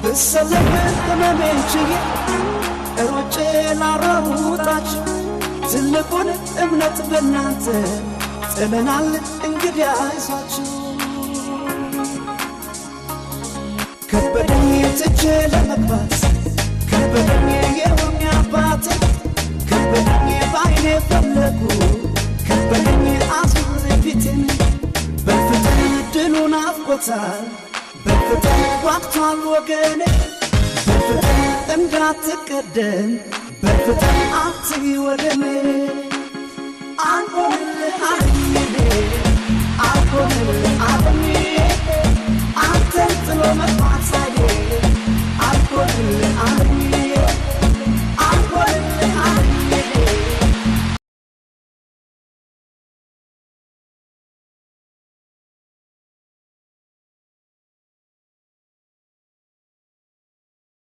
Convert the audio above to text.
ብሰለፍ ህመሜን ችዬ ሮጬ ላሯሩጣችሁ፣ ትልቁን እምነት በእናንተ ጥለናል፣ እንግዲህ አይዟችሁ። ከበደኝ ትቼ ለመግባት፣ ከበደኝ የወኔ አባት፣ ከበደኝ በአይኔ ፈለጉ፣ ከበደኝ አዙሬ ፊቴን። በፍጥን ድሉ ናፍቆታል፣ በፍጥን ጓግቷል ወገኔ፣ በፍጥን እንዳትቀደም፣ በፍጥን አትይ ወደኔ። አልሆንልህ አለኝ፣ አልሆንልህ አለኝ፣ አንተን ጥሎ መጥፋት